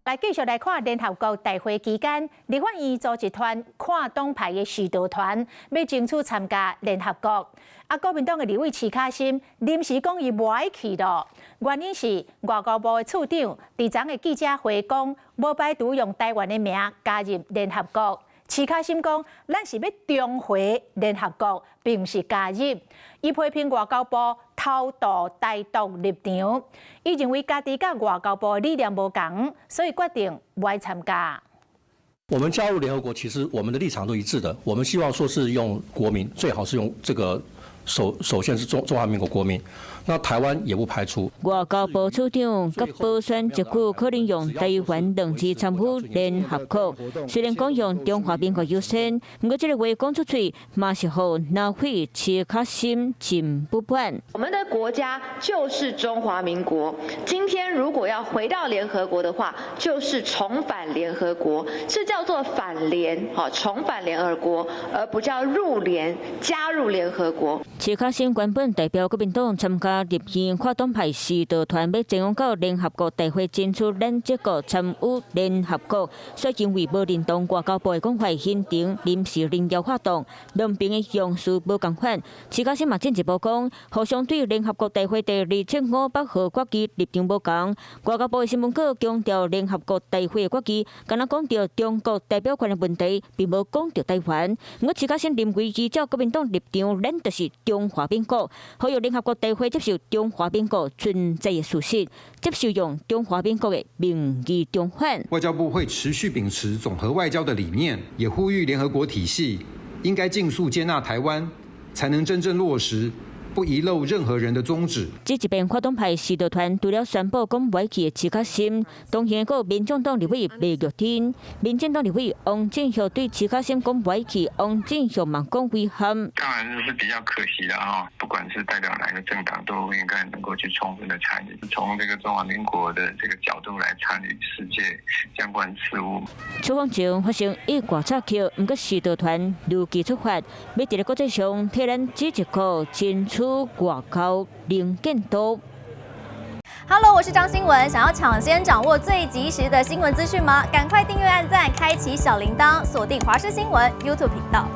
來繼續來看聯合國大會期間，立法院組一團跨黨派的視導團，欲爭取參加聯合國。啊，國民黨的立委徐巧芯臨時講伊無愛去囉，原因是外交部的次長佇昨的記者會講，無排除用台灣的名加入聯合國。徐巧芯講，咱是欲重回聯合國，並毋是加入。伊批評外交部偷渡台獨立場，伊認為家己佮外交部理念無仝，所以決定無愛參加。我們加入聯合國，其實我們的立場都一致的。我們希望說是用國民，最好是用這個首先是中華民國國民，那台灣也不排除。外交部次長佮保選一句可能用台灣兩字參與聯合國，雖然講用中華民國優先，毋過這个話講出喙，嘛是予藍委徐巧芯真不滿。我們的國家就是中華民國，今天如果要回到聯合國的話，就是重返聯合國，是叫做返聯，好，重返聯合國，而不叫入聯，加入聯合國。徐巧芯原本代表國民黨參加立院跨黨派視導團，欲前往到聯合國大會爭取咱這個參與聯合國，卻因為無認同外交部的講法，形成臨時人妖活動，兩邊的用詞無仝款。徐巧芯嘛進一步講，互相對聯合國大會第275號決議立場無仝。外交部的新聞稿強調聯合國大會的決議，敢若講著中國代表權的問題，並無講著台灣。毋過徐巧芯認為依照國民黨立場，咱就是中華民國，呼籲聯合國大會接受中華民國存在的事實，接受用中華民國的名義重返。外交部會持續秉持總和外交的理念，也呼籲聯合國體系應該盡速接納台灣，才能真正落實不遺漏任何人的宗旨。這一邊跨黨派視導團除了宣布講袂去的徐巧芯，同行的民眾黨立委麥玉珍、民進黨立委王振耀對徐巧芯講袂去，王振耀嘛講遺憾。當然是比較可惜的哈，不管是代表哪個政黨，都應該能夠去充分的參與，從這個中華民國的這個角度來參與世界相關事務。出訪前發生意外插曲，毋過視導團如期出發，欲佇咧國際上替咱這一個爭取外交能見度。 Hello，我是張新文。想要搶先掌握最及時的新聞資訊嗎？趕快訂閱、按讚、開啟小鈴鐺，鎖定華視新聞 YouTube 頻道。